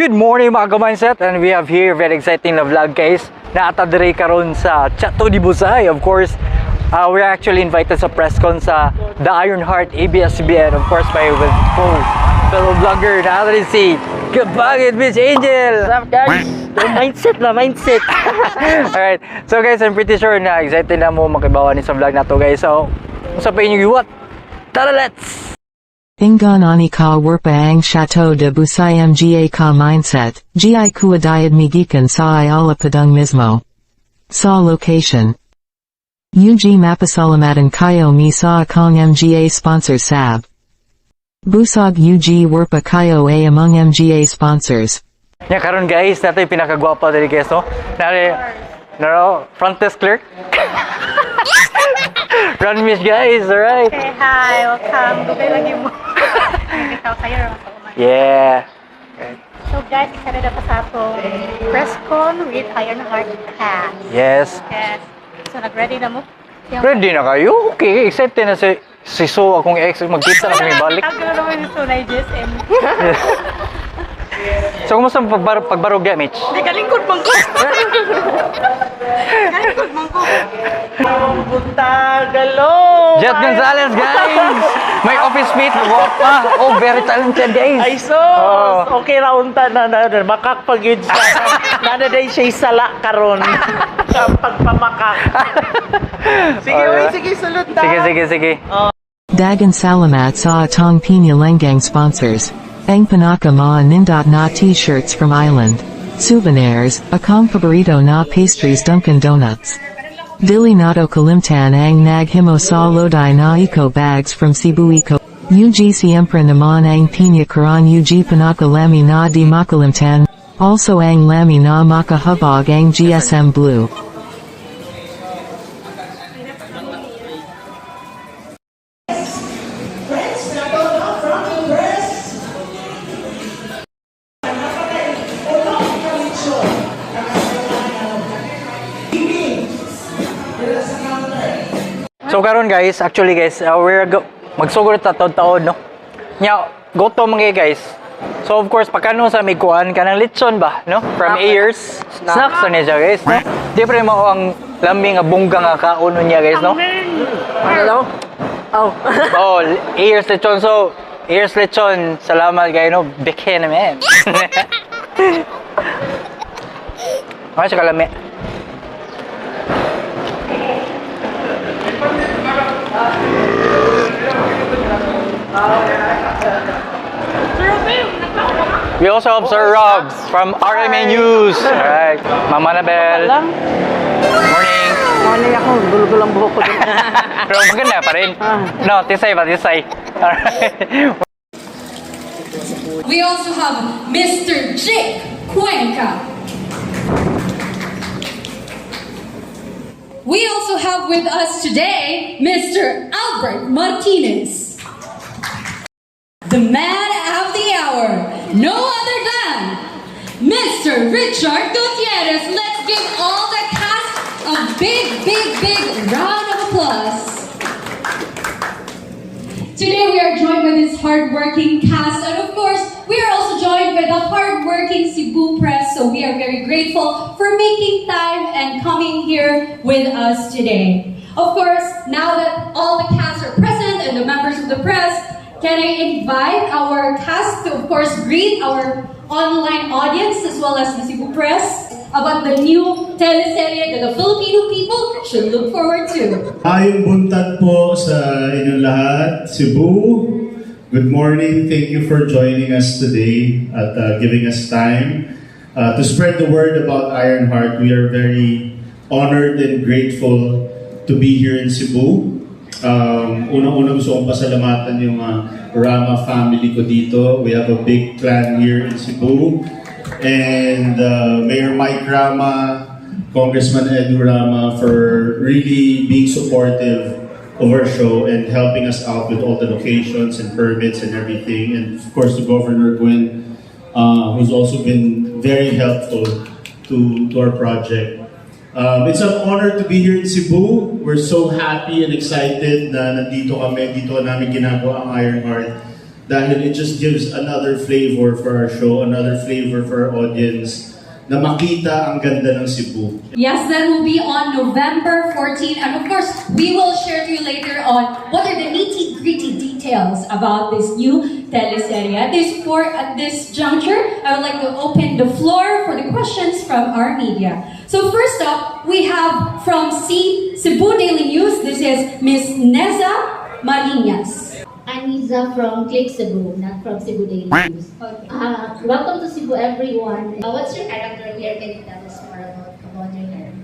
Good morning mga ka-mindset, and we have here very exciting na vlog guys. Naatadre karon sa Chateau de Bisaya. Of course, we're actually invited sa Presscon sa The Iron Heart ABS-CBN. Of course, by with fellow vlogger na rin si Kapagid Miss Angel. What's up guys? Mindset na, mindset. Alright, so guys, I'm pretty sure na excited na mo makibawa ni sa vlog na to guys. So, sa pa inyo giwat? Tara, let's! Inganani ka werpa ang Chateau de Bisaya mga ka mindset, gi kuadayad migikan sa ayala padang mismo. Sa location. UG mapasalamatan kayo mi sa akong mga sponsor sab. Busog UG werpa kayo a among mga sponsors. Yeah, karon guys, nato yung pinakagwapa dali guys, no? Naro, front desk clerk. Run miss guys, alright. Okay, hi, welcome. Dugay lagi mo. Ikaw kayo. Yeah. So guys, excited na pa sa atong Presscon with Iron Heart Cast. Yes. Yes. So nag-ready na mo? Ready na kayo? Okay, excited na si So, akong ex, magkita na kami balik. Ang gano'n naman yung tunay GSM. So, kumusta ang pagbarog ya, Mitch? Hindi ka lingkod mong ko. Lingkod mong ko. Buntagalo! Jet Gonzalez, guys! May office mate, guwapa. Oh, very talented, guys. Ay sos! Oh. Okay ra unta na makakpagyud sa nanaday siya sala karon. Pagpamakak. Sige, Oh, oy, yeah. sige, sulod ta. Sige. Dagan salamat sa atong Pinalenggang sponsors. Ang Panaka Ma Nindot na t-shirts from Island. Souvenirs, akong paborito na pastries Dunkin' Donuts. Dili nato kalimtan ang naghimo sa lodi na eco bags from Cebu Eco. UG siempre naman ang pinya karan UG Panaka lami na di makalimtan. Also ang lami na makahubog ang GSM Blue. So, karon guys, actually guys, we're magsugod ta taon-taon, no? Nya, go to mga guys. So, of course, pagkano sa may kuan, kanang lechon ba, no? From Ayers. Snacks na niya, guys, no? Di pa rin mo ang lambing nga bungga nga kauno niya, guys, no? Ano daw? Oh, Ayers lechon. So, Ayers lechon, salamat kayo, no? Beke naman. Ano siya kalami? We also have Sir Rob from RMA News. Alright, Mama Nabel. Morning. Morning ako, gulo-gulo ang buhok ko. Pero maganda pa rin. No, tisay ba, tisay. Alright. We also have Mr. Jake Cuenca. We also have with us today Mr. Albert Martinez. The man of the hour, no other than Mr. Richard Gutierrez. Let's give all the cast a big round of applause. Today we are joined by this hard-working cast, and of course, we are also joined by the hard-working Cebu press, so we are very grateful for making time and coming here with us today. Of course, now that all the cast are present and the members of the press, can I invite our cast to, of course, greet our online audience as well as the Cebu press about the new teleserye that the Filipino people should look forward to. Ayong buntag po sa inyong lahat, Cebu. Good morning. Thank you for joining us today at giving us time to spread the word about Iron Heart. We are very honored and grateful to be here in Cebu. Unang-una gusto kong pasalamatan yung Rama family ko dito. We have a big clan here in Cebu. And Mayor Mike Rama, Congressman Edu Rama for really being supportive of our show and helping us out with all the locations and permits and everything. And of course the Governor Gwen, who's also been very helpful to our project. It's an honor to be here in Cebu. We're so happy and excited na nandito kami, dito namin ginagawa ang Iron Heart. dahil it just gives another flavor for our show, another flavor for our audience, na makita ang ganda ng Cebu. Yes, that will be on November 14. And of course, we will share to you later on what are the nitty-gritty details about this new teleserye. At this juncture, I would like to open the floor for the questions from our media. So first up, we have from Cebu Daily News, this is Ms. Neza Martinez. Aniza from Click Cebu, not from Cebu Daily News. Okay. Welcome to Cebu, everyone. What's your character here? Can you tell us more about your character?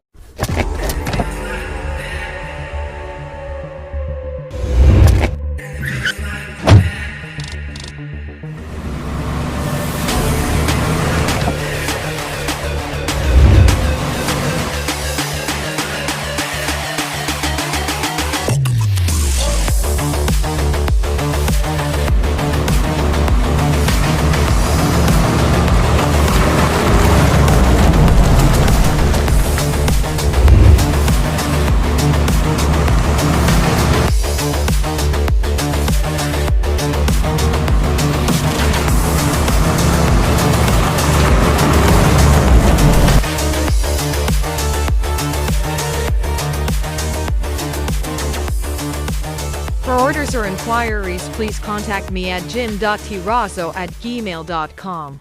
For orders or inquiries, please contact me at jim.trazo at gmail.com.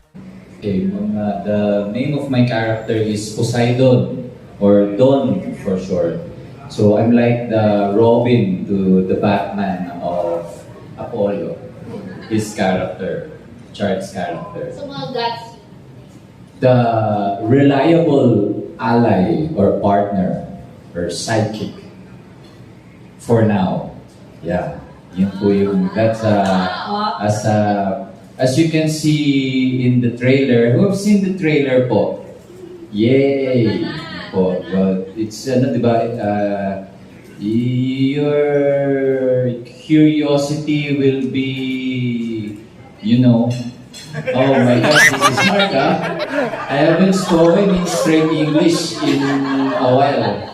Okay, the name of my character is Poseidon, or Don for short. So I'm like the Robin to the Batman of Apollo, his character, Charles' character. So mga gods, The reliable ally or partner or sidekick for now. Yeah, yun po yung, that's as you can see in the trailer. Who have seen the trailer po? Yay! Po, but it's diba? Your curiosity will be, oh my God, this is hard, I haven't spoken in straight English in a while.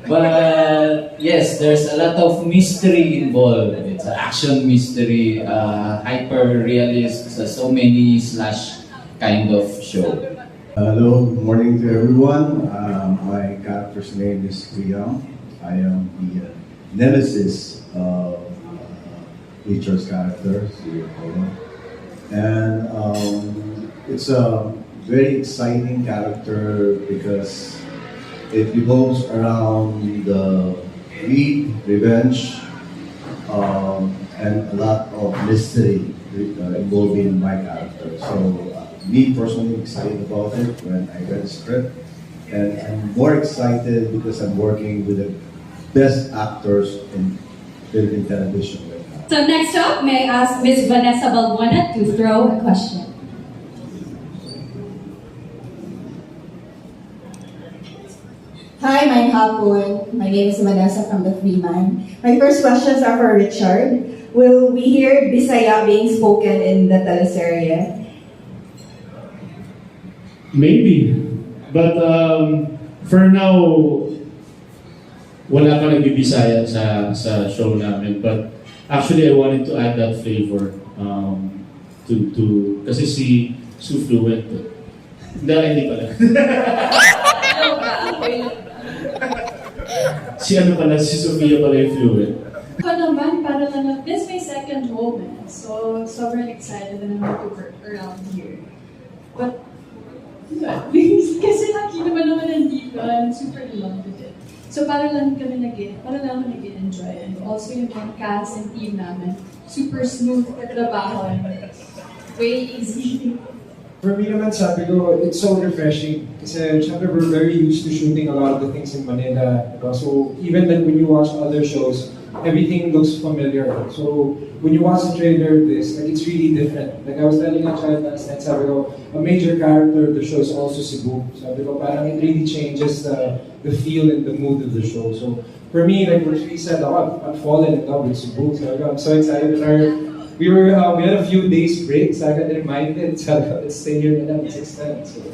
But yes, there's a lot of mystery involved. It's an action mystery, hyper-realist, so many slash kind of show. Hello, good morning to everyone. My character's name is Priam. I am the nemesis of Richard's character, and it's a very exciting character because it revolves around the greed, revenge, and a lot of mystery involving my character. So, me personally excited about it when I read the script, and I'm more excited because I'm working with the best actors in film and television right now. So next up, may I ask Ms. Vanessa Balbuena to throw a question. Hi, my hapon. My name is Vanessa from the Freeman. My first questions are for Richard. Will we hear Bisaya being spoken in the teleserye? Maybe. But for now, wala pa nagbibisaya sa show namin. But actually, I wanted to add that flavor to kasi si Su fluent. Hindi pala. Si Sofia pala yung fluent. Ako naman, para lang, this is my second home. So, sobrang excited na naman to work around here. But, kasi nakita ba naman nandito, I'm super in love with it. So, para lang ako nag-enjoy. And also yung mga cast and team namin, super smooth katrabaho. Way easy. For me naman, sabi ko, it's so refreshing. Kasi syempre we're very used to shooting a lot of the things in Manila. So even like when you watch other shows, everything looks familiar. So when you watch the trailer, it's really different. Like I was telling a child last night, sabi ko, a major character of the show is also Cebu. Sabi ko, parang it really changes the feel and the mood of the show. So for me, like what she said, I've fallen in love with Cebu. So I'm so excited. We had a few days break, so I got reminded, so let's stay here na lang, let's extend. So,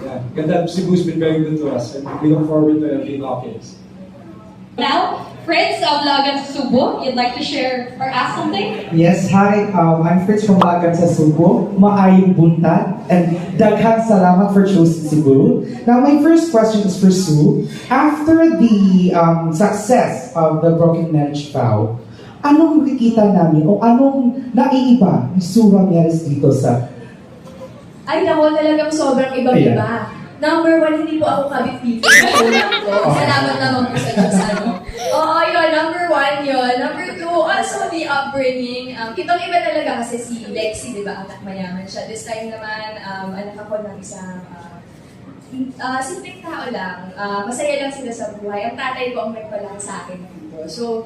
yeah, Cebu's been very good to us, and we look forward to every lock-ins. Now, Fritz of Lagan Cebu, you'd like to share or ask something? Yes, hi. I'm Fritz from Lagan sa Cebu. Maayong buntag. And daghang salamat for choosing Cebu. Now, my first question is for Sue. After the success of the Broken Marriage Vow, anong makikita namin o anong naiiba ni Sue Ramirez dito sa... Ay, naku, talagang sobrang ibang-iba. Number 1, hindi po ako kabit-bit. Salamat naman po sa Diyos. Oo, yun. Number 1 yun. Number 2, also the upbringing. Kitang-iba talaga kasi si Lexi, di ba? Anak mayaman siya. This time naman, anak ako ng isang simpleng tao lang. Masaya lang sila sa buhay. Ang tatay ko ang nagpalaki sa akin dito. So,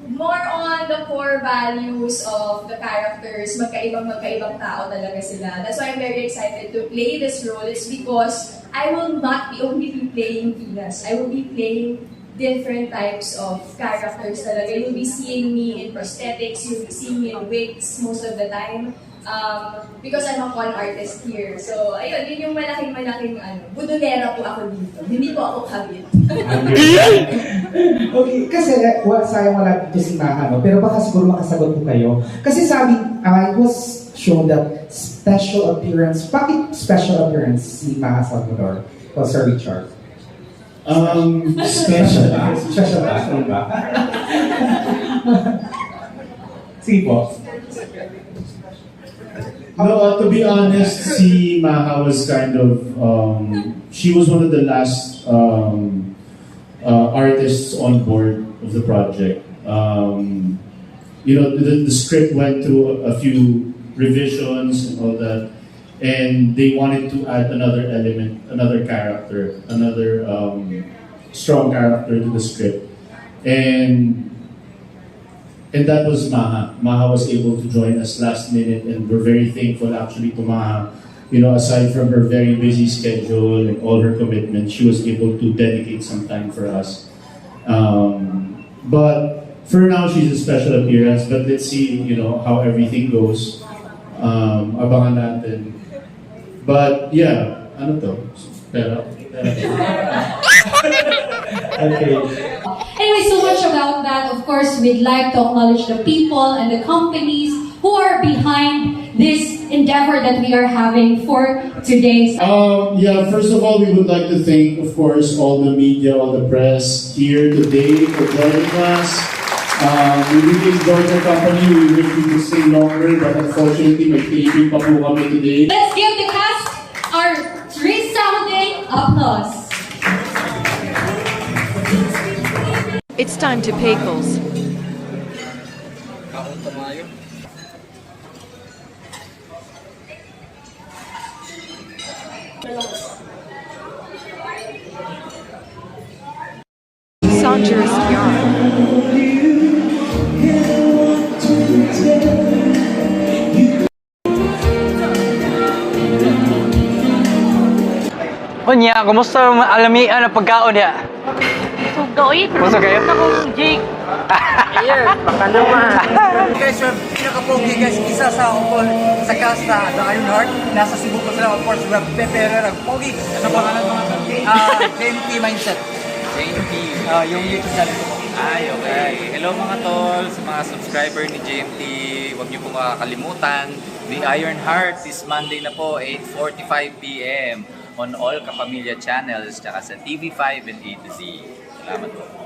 more on the core values of the characters, magkaibang tao talaga sila. That's why I'm very excited to play this role. It's because I will not be only playing Venus. I will be playing different types of characters talaga. You'll be seeing me in prosthetics, you'll be seeing me in wigs most of the time. Because I'm a con artist here. So, ayun, yun yung malaking budolera po ako dito. Hindi po ako kabit. Okay, kasi sayang wala dito si Maha, no? Pero baka siguro makasagot po kayo. Kasi sabi, it was shown that special appearance, bakit special appearance si Maha Salvador o Sir Richard? Special ba? Special ba? Sige po. No, to be honest, si Maha was kind of, she was one of the last artists on board of the project. You know, the script went through a few revisions and all that, and they wanted to add another element, another character, another strong character to the script. And that was Maha. Maha was able to join us last minute, and we're very thankful actually to Maha. You know, aside from her very busy schedule and all her commitments, she was able to dedicate some time for us. But for now, she's a special appearance. But let's see, you know, how everything goes. Abangan natin. But yeah, ano to? Pero. Okay. Anyway, so much about that. Of course, we'd like to acknowledge the people and the companies who are behind this endeavor that we are having for today. Yeah, first of all, we would like to thank, of course, all the media, all the press here today for joining us. We really enjoyed the company. We wish we could stay longer, but unfortunately, may taping pa po kami today. Let's give the cast our resounding applause. It's time to pickles. Sanchez Yarn. Onya, kumusta alamian ang pagkaon niya? Doy, Puso kayo? akong Jake. Ayan, baka naman. Guys, yung pinaka-pogi guys, isa sa ukol sa cast na The Iron Heart. Nasa Cebu po sila, of course, we have Pepe Herrera, pogi. Ano pangalan mga JmT Mindset. JmT. Yung YouTube channel ko. Ay, okay. Hello mga tol, sa mga subscriber ni JmT. Huwag niyo pong kakalimutan. The Iron Heart this Monday na po, 8:45 PM on all Kapamilya channels, tsaka sa TV5 and A to Z. Salamat po.